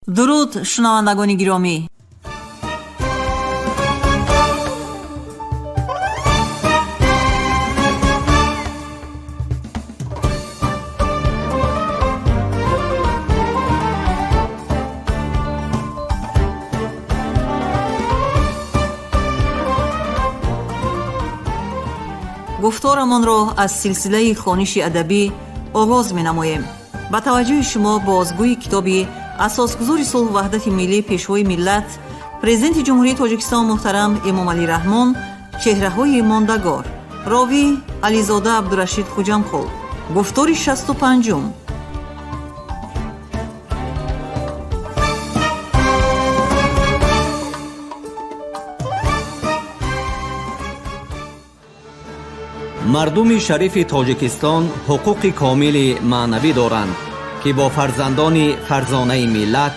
Дуруд, шунавандагони гиромӣ. Гуфторамонро аз силсилаи хониши адабӣ оғоз менамоем. Ба таваҷҷӯҳи шумо бозгӯи китоби асосгузори сулҳу ваҳдати миллӣ, Пешвои миллат, Президенти Ҷумҳурии Тоҷикистон муҳтарам Эмомалӣ Раҳмон «Чеҳраҳои мондагор», ровӣ Ализода Абдурашид Хуҷамқул, гуфтори 65-ум. Мардуми шарифи Тоҷикистон ҳуқуқи комили маънавӣ доранд, ки бо фарзандони фарзонаи миллат,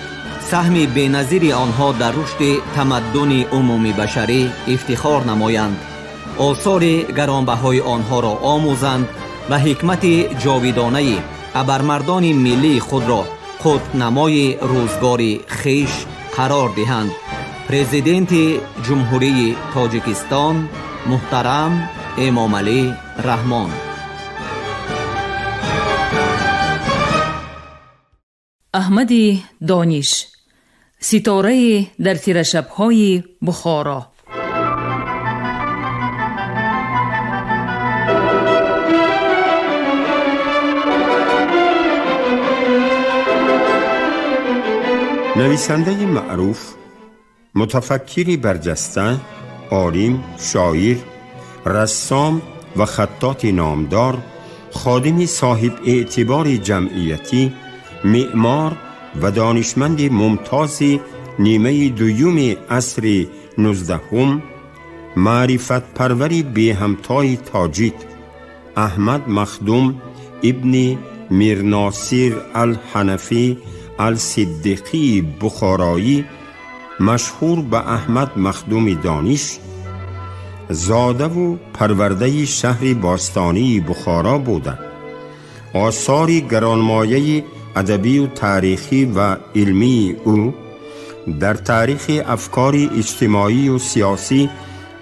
саҳми беназири онҳо дар рушди тамаддуни умумибашарӣ ифтихор намоянд, осори гаронбаҳои онҳоро омӯзанд ва ҳикмати ҷовидонаи абармардони миллии худро қутбнамои рӯзгори хеш қарор диҳанд. Президенти Ҷумҳурии Тоҷикистон муҳтарам Эмомалӣ Раҳмон. Аҳмади Дониш, ситорае дар тирашабҳои Бухоро. Нависандаи маъруф, мутафаккири барҷаста, олим, шоир, рассом ва хаттоти номдор, ходими соҳибэътибори ҷамъиятӣ, меъмор ва донишманди мумтози нимаи дуюми асри 19-ум, маърифатпарвари беҳамтои тоҷик Аҳмад Махдум ибни Мирносир ал-Ҳанафӣ ал-Сиддиқии Бухороӣ, машҳур ба Аҳмад Махдуми Дониш, зодаву парвардаи шаҳри бостонии Бухоро буда, осори гаронмояи адабию таърихӣ ва илмии ӯ дар таърихи афкори иҷтимоию сиёсӣ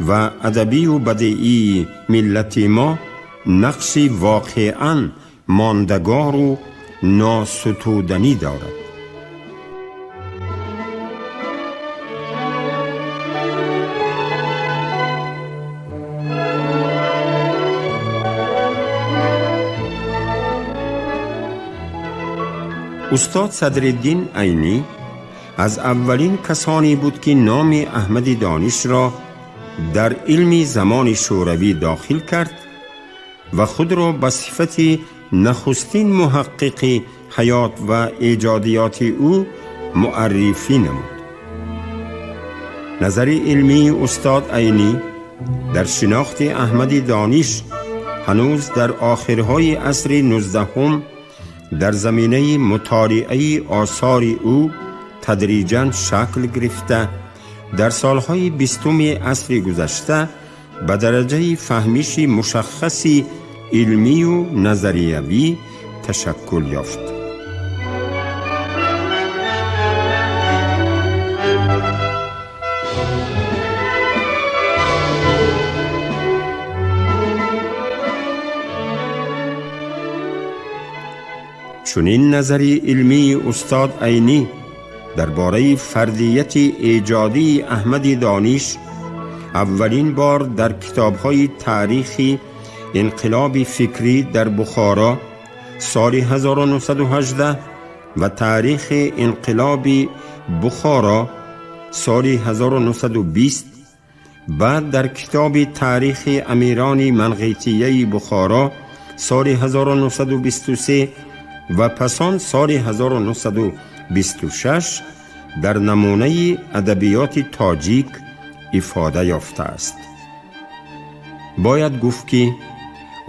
ва адабию бадеии миллати мо нақши воқеан мондагору носутуданӣ дорад. Устод Садриддин Айнӣ аз аввалин касоне буд, ки номи Аҳмади Донишро дар илми замони шӯравӣ дохил кард ва худро ба сифати нахустин муҳаққиқи ҳаёт ва эҷодиёти ӯ муаррифӣ намуд. Назари илмии устод Айнӣ дар шинохти Аҳмади Дониш ҳанӯз дар охирҳои асри 19-ум дар заминаи мутолиаи осори ӯ тадриҷан шакл гирифта, дар солҳои 20-уми асри гузашта ба дараҷаи фаҳмиши мушаххаси илмию назариявӣ ташаккул ёфт. Чунин назари илмии устод Айнӣ дар бораи фардияти эҷодии Аҳмади Дониш аввалин бор дар китобҳои таърихи инқилоби фикрӣ дар Бухоро соли 1918 ва таърихи инқилоби Бухоро соли 1920, баъд дар китоби таърихи амирони манғитияи Бухоро соли 1923 ва пасон соли 1926 дар намунаи адабиёти тоҷик ифода ёфтааст. Бояд гуфт, ки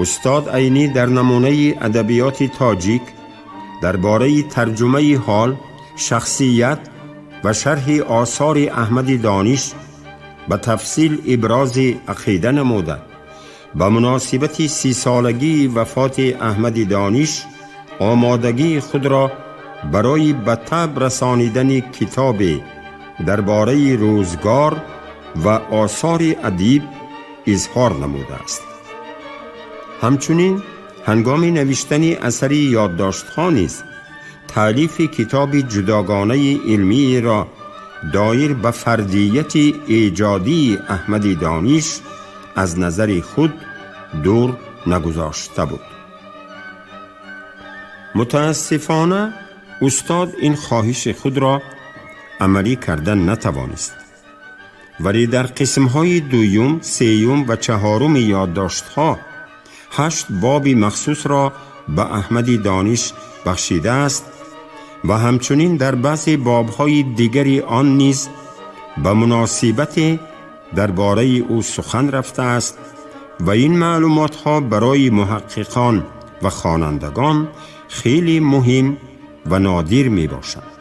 устод Айнӣ дар намунаи адабиёти тоҷик дар бораи тарҷумаи ҳол, шахсият ва шарҳи осори Аҳмади Дониш ба тафсил ибрози ақида намуда, ба муносибати 30-солагии вафоти Аҳмади Дониш омодагии худро барои ба таб расонидани китобе дар бораи рӯзгор ва осори адиб изҳор намудааст. Ҳамчунин ҳангоми навиштани асари ёддоштҳо низ таълифи китоби ҷудогонаи илмиеро доир ба фардияти эҷодии Аҳмади Дониш аз назари худ дур нагузошта буд. Мутаассифона, устод ин хоҳиши худро амалӣ карда натавонист, вале дар қисмҳои дуюм, сеюм ва чаҳоруми ёддоштҳо 8 боби махсусро ба Аҳмади Дониш бахшидааст ва ҳамчунин дар баъзе бобҳои дигари он низ ба муносибате дар бораи ӯ сухан рафтааст ва ин маълумотҳо барои муҳаққиқон ва хонандагон хеле муҳим ва нодир мебошанд.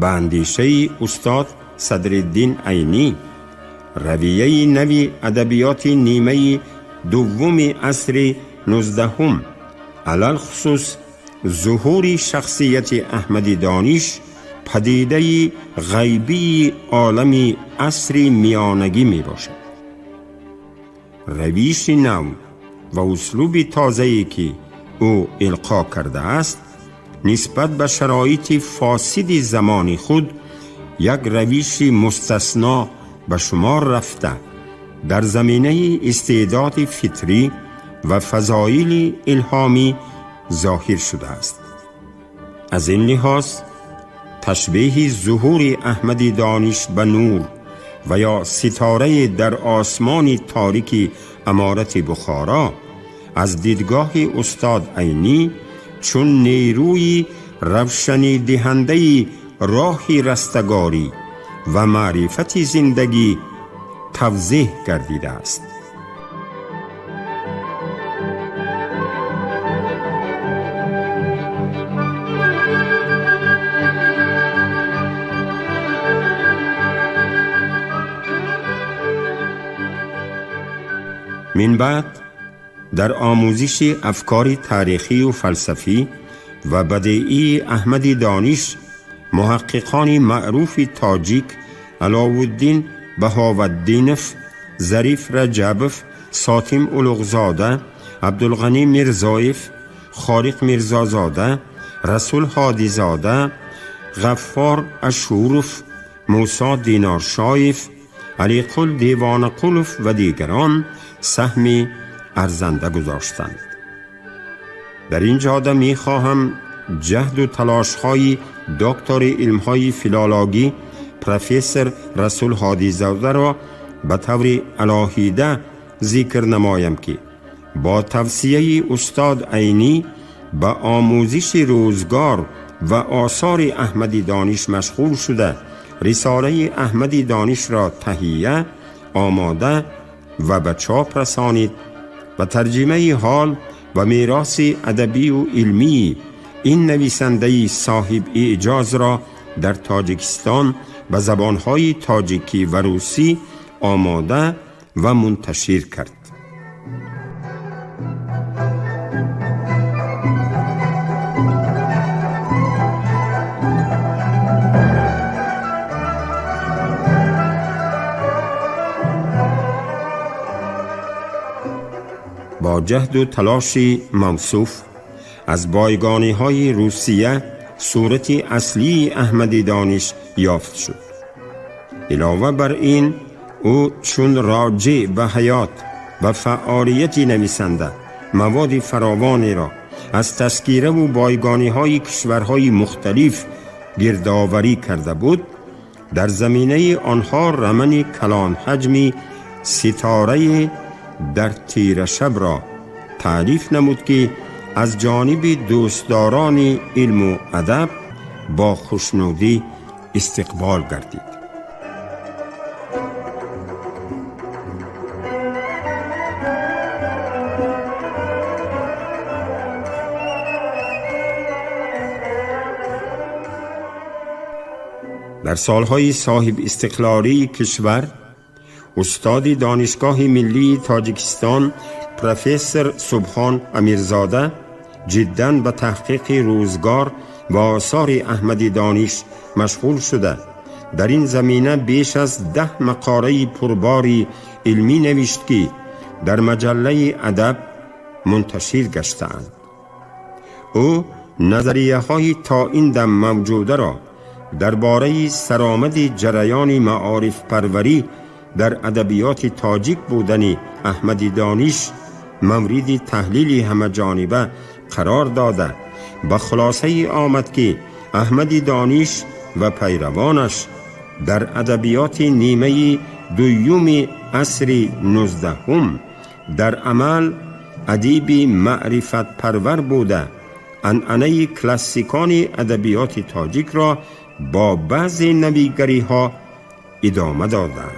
Ба андешаи устод Садриддин Айнӣ, равияи нави адабиёти нимаи дуввуми асри 19-ум, алалхусус зуҳури шахсияти Аҳмади Дониш, падидаи ғайбии олами асри миёнагӣ мебошад. Равиши нав ва услуби тозае, ки ӯ илқо кардааст, нисбат ба шароити фосиди замони худ як равиши мустасно ба шумор рафта, дар заминаи истеъдоди фитрӣ ва фазоили илҳомӣ зоҳир шудааст. Аз ин лиҳоз ташбеҳи зуҳури Аҳмади Дониш ба нур ва ё ситорае дар осмони торики аморати Бухоро аз дидгоҳи устод Айнӣ чун нерӯи равшанидиҳандаи роҳи растагорӣ ва маърифати зиндагӣ тавзеҳ гардидааст. Мин баъд дар омӯзиши афкори таърихию фалсафӣ ва бадеии Аҳмади Дониш муҳаққиқони маъруфи тоҷик Аловуддин Баҳоваддинов, Зариф Раҷабов, Сотим Улуғзода, Абдулғанӣ Мирзоев, Холиқ Мирзозода, Расул Ҳодизода, Ғаффор Ашуров, Мусо Диноршоев, Алиқул Девонақулов ва дигарон саҳми арзанда гузоштанд. Дар ин ҷода мехоҳам ҷаҳду талошҳои доктори илмҳои филологӣ, профессор Расул Ҳодизодаро ба таври алоҳида зикр намоям, ки бо тавсияи устод Айнӣ ба омӯзиши рӯзгор ва осори Аҳмади Дониш машғул шуда, рисолаи Аҳмади Донишро таҳия, омода ва ба чоп расонид ва тарҷимаи ҳол ва мероси адабию илмии ин нависандаи соҳиб эъҷозро дар Тоҷикистон ба забонҳои тоҷикӣ ва русӣ омода ва мунташир кард. Бо ҷаҳду талоши мавсуф аз бойгониҳои Русия сурати аслии Аҳмади Дониш ёфт шуд. Илова бар ин, ӯ чун роҷеъ ба ҳаёт ва фаъолияти нависанда маводи фаровонеро аз тазкираву бойгониҳои кишварҳои мухталиф гирдоварӣ карда буд, дар заминаи онҳо романи калонҳаҷми «Ситорае дар тирашаб»-ро таълиф намуд, ки аз ҷониби дӯстдорони илму адаб бо хушнудӣ истиқбол гардид. Дар солҳои соҳиб истиқлолии кишвар устоди Донишгоҳи миллии Тоҷикистон, профессор Субҳон Амирзода ҷиддан ба таҳқиқи рӯзгор و آثار احمد دانش مشغول شده در این زمینه بیش از 10 مقاله پرباری علمی نوشت که در مجله ادب منتشر گشتند. او نظریه های تا این دم موجوده را درباره سرآمد جریان معارف پروری در ادبیات تاجیک بودن احمد دانش مورد تحلیل همه جانبه قرار داده به خلاصه آمد که احمد دانش و پیروانش در ادبیات نیمه دوم عصر 19 در عمل ادیب معرفت پرور بوده عنعنه کلاسیکان ادبیات تاجیک را با بعض نویگری ها ادامه دادند.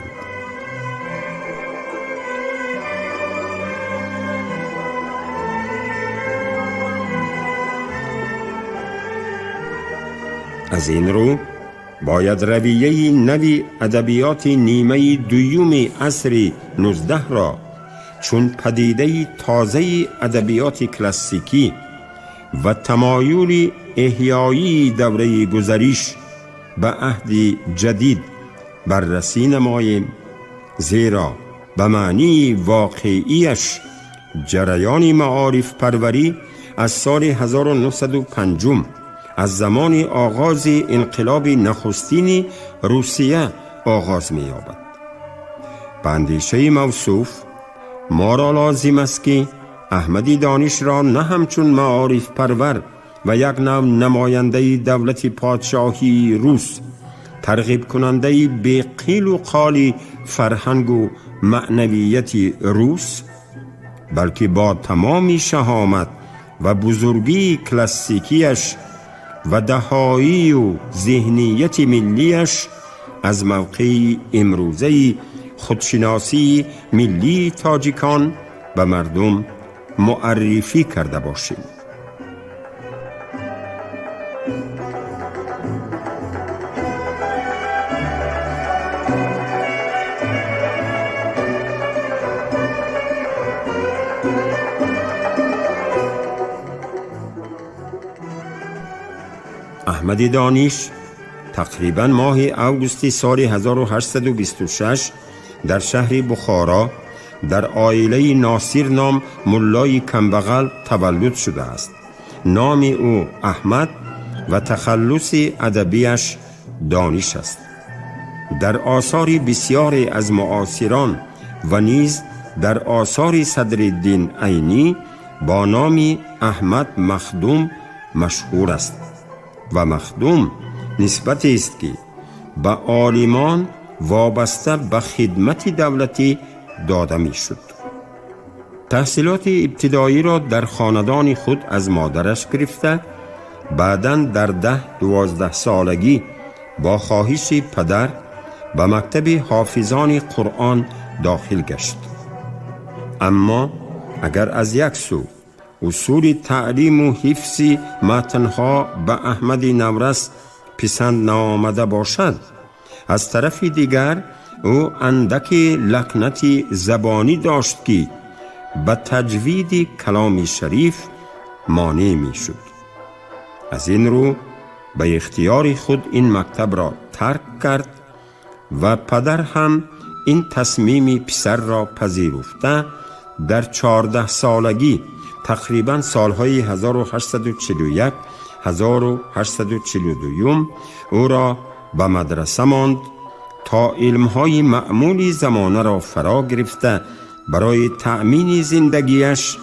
از این رو باید رویه نوی ادبیات نیمه دوم عصر 19 را چون پدیده تازه ادبیات کلاسیکی و تمایل احیایی دوره گذریش به عهد جدید بررسی نماییم، زیرا به معنی واقعیش جریان معارف پروری از سال 1905 از زمان آغاز انقلاب نخستین روسیه آغاز می‌یابد. به اندیشه موصوف ما را لازم است که احمد دانش را نه همچون معارف پرور و یک نوع نماینده دولت پادشاهی روس، ترغیب کننده به قیل و قال فرهنگ و معنویت روس، بلکه با تمام شهامت و بزرگی کلاسیکیش و دهایی و ذهنیت ملیش از موقع امروزه خودشناسی ملی تاجیکان به مردم معرفی کرده باشیم. احمد دانش تقریبا ماه اوگوست سال 1826 در شهر بخارا در عائله ناصر نام ملای کمبغل تولد شده است. نام او احمد و تخلص ادبیش دانش است. در آثار بسیاری از معاصران و نیز در آثار صدرالدین عینی با نام احمد مخدوم مشهور است و مخدوم نسبتی است که به عالمان وابسته به خدمت دولتی داده می شد. تحصیلات ابتدایی را در خاندان خود از مادرش گرفته، بعداً در 10-12 سالگی با خواهش پدر به مکتب حافظان قرآن داخل گشت. اما اگر از یک سو اصول تعلیم و حفظ متنها به احمد نورس پسند نآمده باشد، از طرف دیگر او اندک لکنت زبانی داشت که به تجوید کلام شریف مانع می شد. از این رو به اختیار خود این مکتب را ترک کرد و پدر هم این تصمیم پسر را پذیرفته در 14 سالگی تقریبا سالهای 1841 1842 او را به مدرسه ماند تا علمهای معمولی زمانه را فرا گرفته برای تأمین زندگیش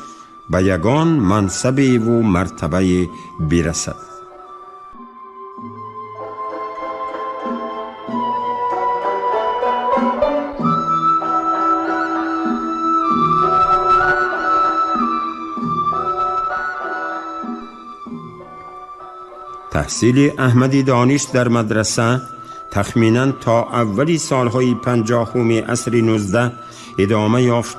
به یگان منصب و مرتبه برسد. تحصیل احمد دانش در مدرسه تخمیناً تا اول سالهای 50 عصر 19 ادامه یافت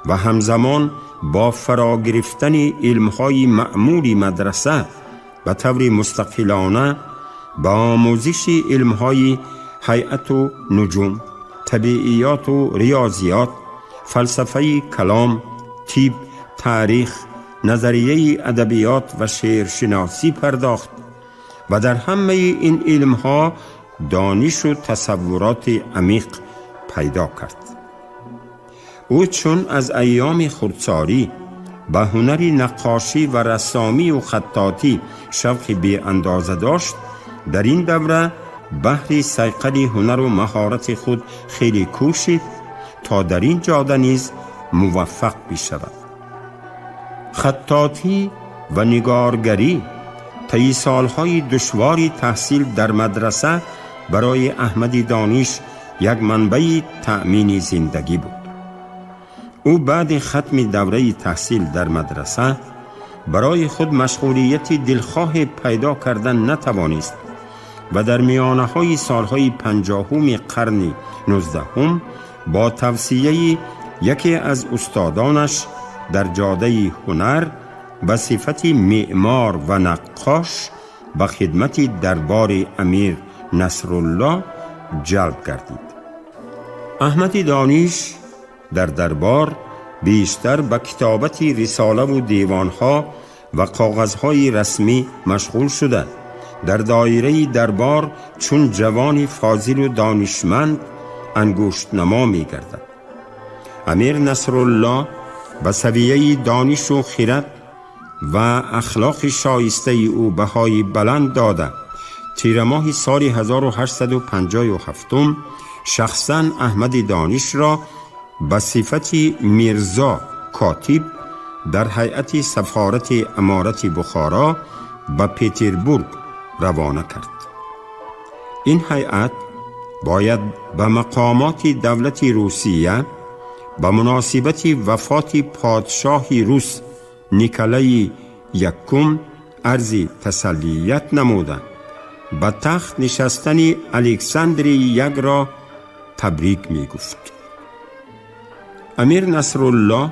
و همزمان با فرا گرفتن علمهای معمول مدرسه به طور مستقلانه با آموزش علمهای هیئت و نجوم، طبیعیات و ریاضیات، فلسفه کلام، طب، تاریخ، نظریه ادبیات و شعرشناسی پرداخت و در همه این علمها دانش و تصورات عمیق پیدا کرد. او چون از ایام خردسالی به هنر نقاشی و رسامی و خطاطی شوق بی اندازه داشت، در این دوره بهر صیقل هنر و مهارت خود خیلی کوشید تا در این جاده نیز موفق بشود. خطاطی و نگارگری طی سالهای دشواری تحصیل در مدرسه برای احمد دانش یک منبع تأمین زندگی بود. او بعد ختم دوره تحصیل در مدرسه برای خود مشغولیت دلخواه پیدا کردن نتوانست و در میانه های سالهای 50 قرن 19 با توصیه یکی از استادانش در جاده هنر به صفت معمار و نقاش به خدمت دربار امیر نصرالله جلب گردید. احمد دانش در دربار بیشتر به کتابت رساله و دیوانها و کاغذهای رسمی مشغول شده، در دایره دربار چون جوان فاضل و دانشمند انگشت نما می گردد. امیر نصرالله به سویه دانش و خرد و اخلاق شایسته او بهای بلند داده، تیر ماه سال 1857 شخصا احمد دانش را به صفت میرزا کاتب در هیئت سفارت امارت بخارا به پتربورگ روانه کرد. این هیئت باید به مقامات دولت روسیه به مناسبت وفات پادشاه روس نیکلای یکم عرض تسلیت نموده به تخت نشستن الکساندر یک را تبریک می گفت. امیر نصرالله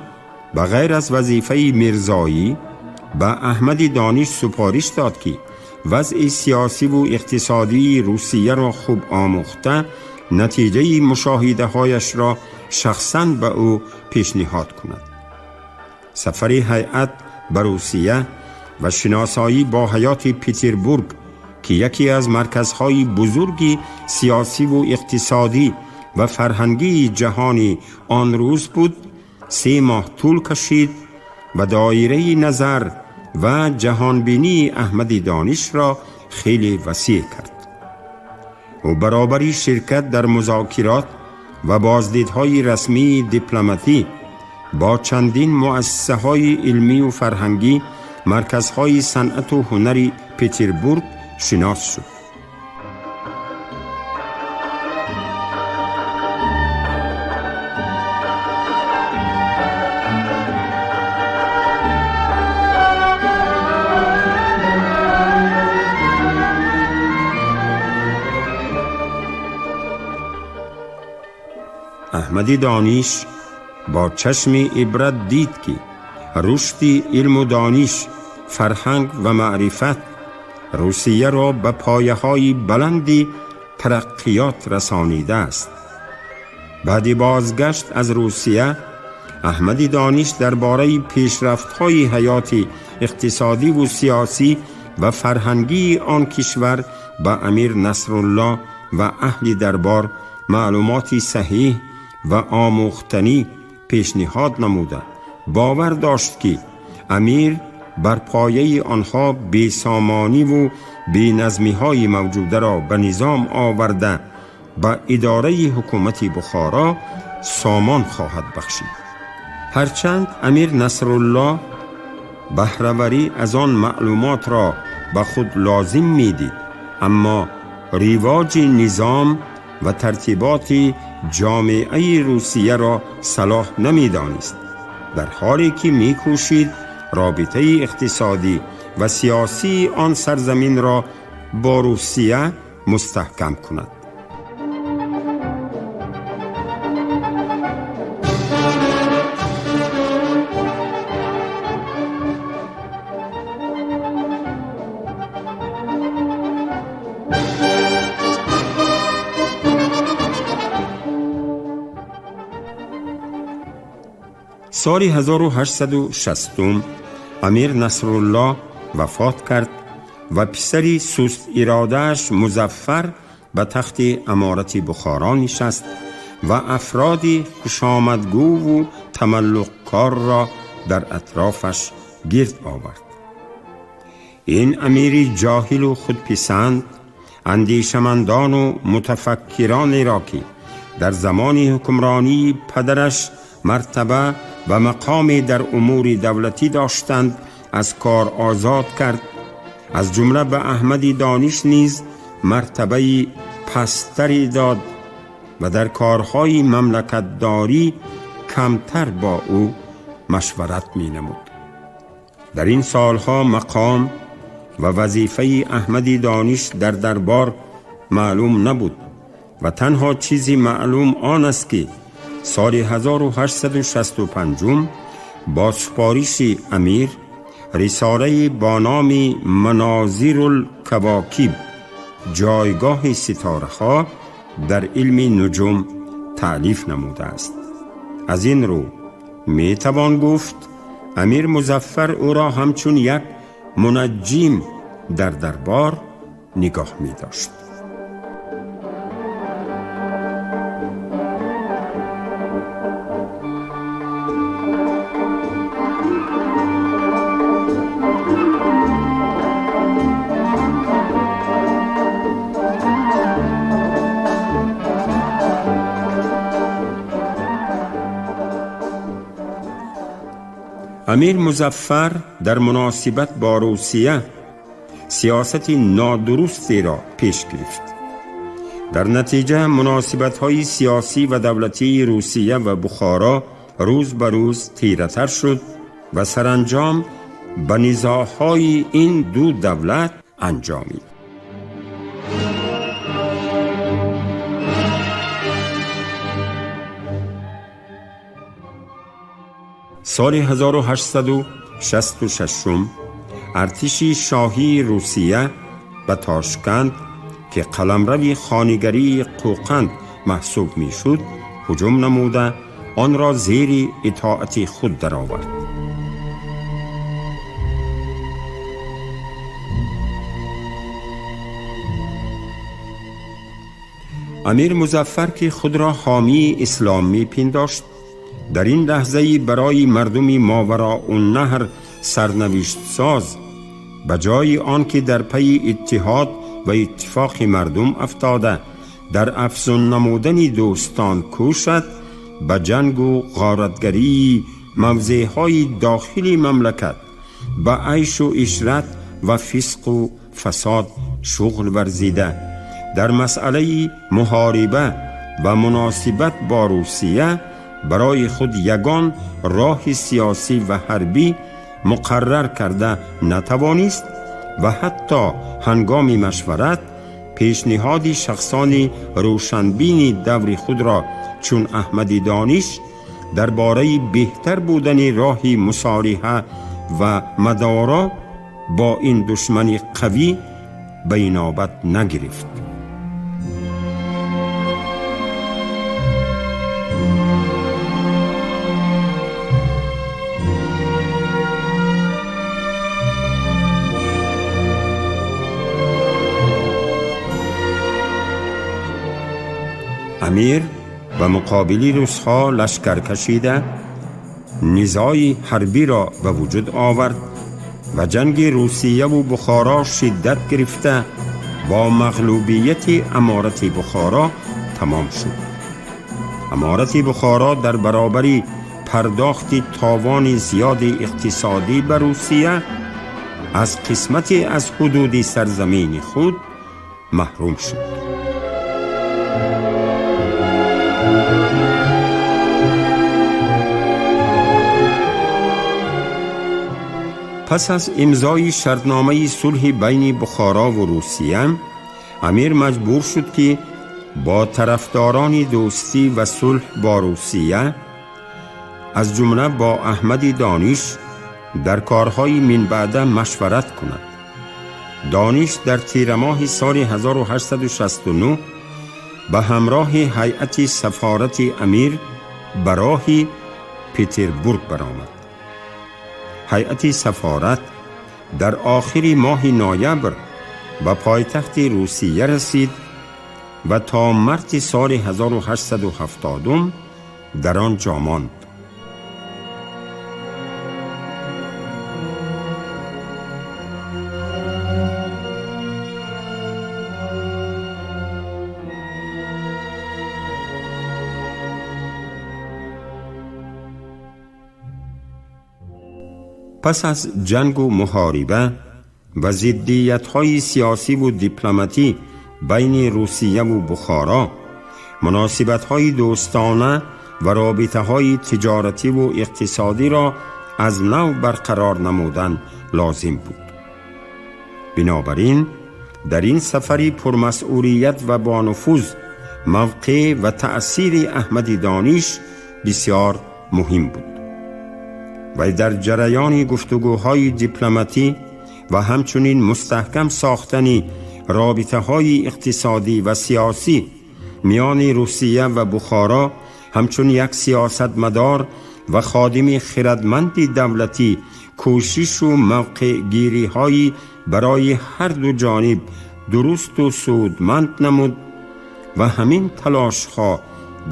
به غیر از وظیفه میرزایی به احمد دانش سپارش داد که وضع سیاسی و اقتصادی روسیه را خوب آموخته نتیجه مشاهده هایش را شخصاً به او پیشنهاد کند. سفر هیئت به روسیه و شناسایی با حیات پتربورگ که یکی از مرکزهای بزرگ سیاسی و اقتصادی و فرهنگی جهانی آن روز بود، 3 ماه طول کشید و دایره نظر و جهانبینی احمد دانش را خیلی وسیع کرد. او برابری شرکت در مذاکرات و بازدیدهای رسمی دیپلماتی با چندین مؤسسه های علمی و فرهنگی، مرکزهای صنعت و هنر پتربورگ شناس شد. احمد دانش با چشم عبرت دید که رشد علم و دانش، فرهنگ و معرفت روسیه را به پایه‌های بلندی ترقیات رسانیده است. بعد بازگشت از روسیه، احمد دانش درباره پیشرفت‌های حیات اقتصادی و سیاسی و فرهنگی آن کشور به امیر نصرالله و اهل دربار معلومات صحیح و آموختنی پیشنهاد نموده باور داشت که امیر بر پایه آنها بیسامانی و بینظمی‌های موجوده را به نظام آورده به اداره حکومت بخارا سامان خواهد بخشید. هرچند امیر نصرالله بهره‌وری از آن معلومات را به خود لازم می‌دید، اما رواج نظام و ترتیبات جامعه روسیه را صلاح نمی‌دانست، در حالی که می‌کوشید رابطه اقتصادی و سیاسی آن سرزمین را با روسیه مستحکم کند. سال 1860 امیر نصرالله وفات کرد و پسری سست اراده‌اش مظفر به تخت امارت بخارا نشست و افرادی خوشامدگو و تملقکار را در اطرافش گرد آورد. این امیر جاهل و خودپسند اندیشمندان و متفکرانی را که در زمان حکمرانی پدرش مرتبه و مقامی در امور دولتی داشتند از کار آزاد کرد. از جمله به احمد دانش نیز مرتبه پستری داد و در کارهای مملکتداری کمتر با او مشورت می نمود. در این سالها مقام و وظیفه احمد دانش در دربار معلوم نبود و تنها چیزی معلوم آن است که سال 1865 با سپارش امیر رساله با نام مناظر الکواکب، جایگاه ستاره ها در علم نجوم تألیف نموده است. از این رو می توان گفت امیر مظفر او را همچون یک منجم در دربار نگاه می داشت. امیر مظفر در مناسبت با روسیه سیاست نادرستی را پیش گرفت. در نتیجه مناسبت‌های سیاسی و دولتی روسیه و بخارا روز به روز تیره‌تر شد و سرانجام به نزاع‌های این دو دولت انجامید. سال 1866 ارتش شاهی روسیه به تاشکند که قلمرو خانگری قوقند محسوب میشد هجوم نموده آن را زیر اطاعت خود درآورد. امیر مظفر که خود را حامی اسلام میپنداشت در این لحظه برای مردم ماوراء النهر سرنوشت ساز، به جای آنکه در پی اتحاد و اتفاق مردم افتاده در افزون نمودن دوستان کوشد، به جنگ و غارتگری موضع‌های داخل مملکت، به عیش و عشرت و فسق و فساد شغل ورزیده، در مسئله محاربه و مناسبت با روسیه برای خود یگان راه سیاسی و حربی مقرر کرده نتوانست و حتی هنگام مشورت پیشنهاد شخصان روشنبین دور خود را چون احمد دانش درباره بهتر بودن راه مصالحه و مدارا با این دشمن قوی به اینابت نگرفت. امیر به مقابل روس‌ها لشکر کشیده نزاع حربی را به وجود آورد و جنگ روسیه و بخارا شدت گرفته با مغلوبیت امارت بخارا تمام شد. امارت بخارا در برابر پرداخت تاوان زیاد اقتصادی به روسیه از قسمتی از حدود سرزمین خود محروم شد. پس از امضای شرطنامه صلح بین بخارا و روسیه، امیر مجبور شد که با طرفداران دوستی و صلح با روسیه، از جمله با احمد دانش، در کارهای من بعد مشورت کند. دانش در تیر ماه سال 1869 به همراه هیئت سفارت امیر به راه پتربورگ برآمد. هیئت سفارت Дар охири моҳи ноябр ба пойтахти Русия расид ва то марти соли 1870 дар он ҷо монд. Пас аз ҷангу муҳориба ва зиддиятҳои сиёсиву дипломатӣ байни Русияву Бухоро, муносибатҳои дӯстона ва робитаҳои тиҷоративу иқтисодиро аз нав барқарор намудан лозим буд. Бинобар ин дар ин сафари пурмасъулият ва бонуфуз мавқеъ ва таъсири Аҳмади Дониш бисёр муҳим буд. Вай дар ҷараёни гуфтугӯҳои дипломатӣ ва ҳамчунин мустаҳкам сохтани робитаҳои иқтисодӣ ва сиёсӣ миёни Русия ва Бухоро ҳамчун як сиёсатмадор ва ходими хирадманди давлатӣ кӯшишу мавқеъгириҳои барои ҳар ду ҷониб дурусту судманд намуд ва ҳамин талошҳо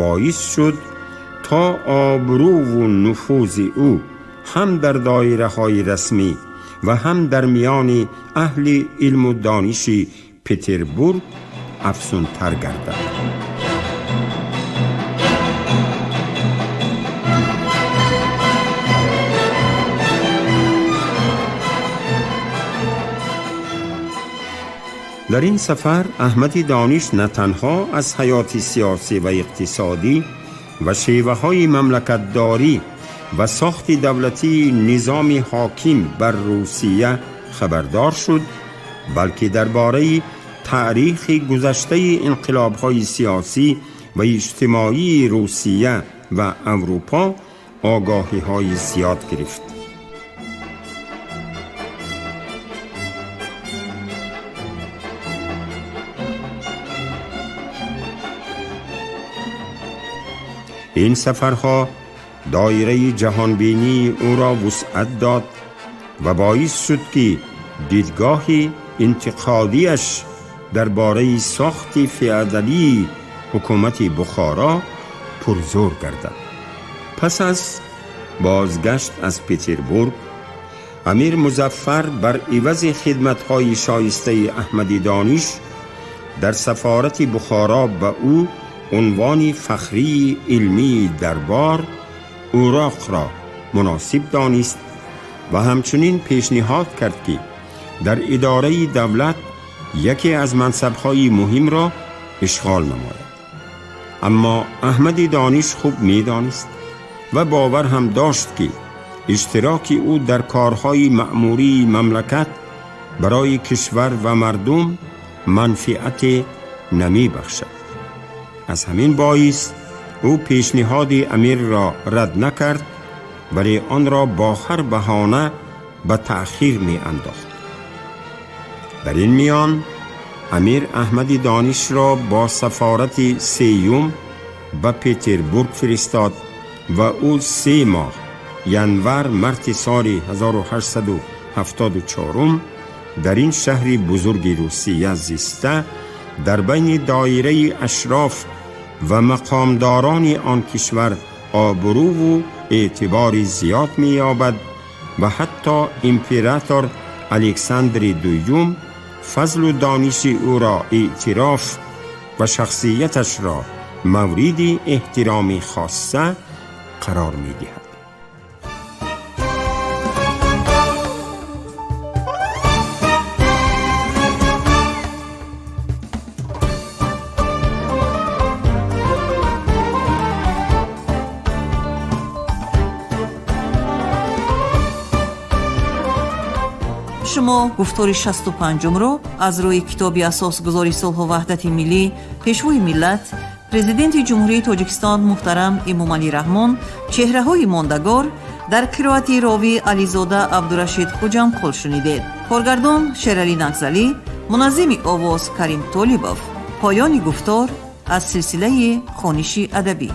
боис шуд то обрӯву нуфузи ӯ ҳам дар доираҳои расмӣ ва ҳам дар миёни аҳли илму дониши Петербург афзунтар гардад. Дар ин сафар Аҳмади Дониш на танҳо аз ҳаёти сиёсӣ ва иқтисодӣ ва шеваҳои мамлакатдорӣ ва сохти давлатии низоми ҳоким бар Русия хабардор шуд, балки дар бораи таърихи гузаштаи инқилобҳои сиёсӣ ва иҷтимоии Русия ва Аврупо огоҳиҳои зиёд гирифт. Ин сафарҳо доираи ҷаҳонбинии ӯро вусъат дод ва боис шуд, ки дидгоҳи интиқодиаш дар бораи сохти феодалии ҳукумати Бухоро пурзӯр гардад. Пас аз бозгашт аз Петербург Амир Музаффар бар ивази хидматҳои шоистаи Аҳмади Дониш дар сафорати Бухоро ба ӯ унвони фахрии илмии дарбор Уроқро муносиб донист ва ҳамчунин пешниҳод кард, ки дар идораи давлат яке аз мансабҳои муҳимро ишғол намояд. Аммо Аҳмади Дониш хуб медонист ва бовар ҳам дошт, ки иштироки ӯ дар корҳои маъмурии мамлакат барои кишвар ва мардум манфиате намебахшад. Аз ҳамин боис ӯ пешниҳоди амирро рад накард, вале онро бо ҳар баҳона ба таъхир меандохт. Дар ин миён амир Аҳмади Донишро бо сафорати сеюм ба Петербург фиристод ва ӯ 3 моҳ, январ марти соли 1874, дар ин шаҳри бузурги Русия зиста, дар байни доираи ашроф ва мақомдорони он кишвар обрӯву эътибори зиёд меёбад ва ҳатто император Александри Дуюм фазлу дониши ӯро эътироф ва шахсияташро мавриди эҳтироми хосса қарор медиҳад. Шумо гуфтори 65-умро аз рӯи китоби Асосгузори сулҳу ваҳдати миллӣ, Пешвои миллат, Президенти Ҷумҳурии Тоҷикистон муҳтарам Эмомалӣ Раҳмон «Чеҳраҳои мондагор» дар қироати ровӣ Ализода Абдурашид Хуҷамқул шунидед. Коргардон Шералӣ Нақзалӣ, муназзими овоз Карим Толибов. Поёни гуфтор аз силсилаи хониши адабӣ.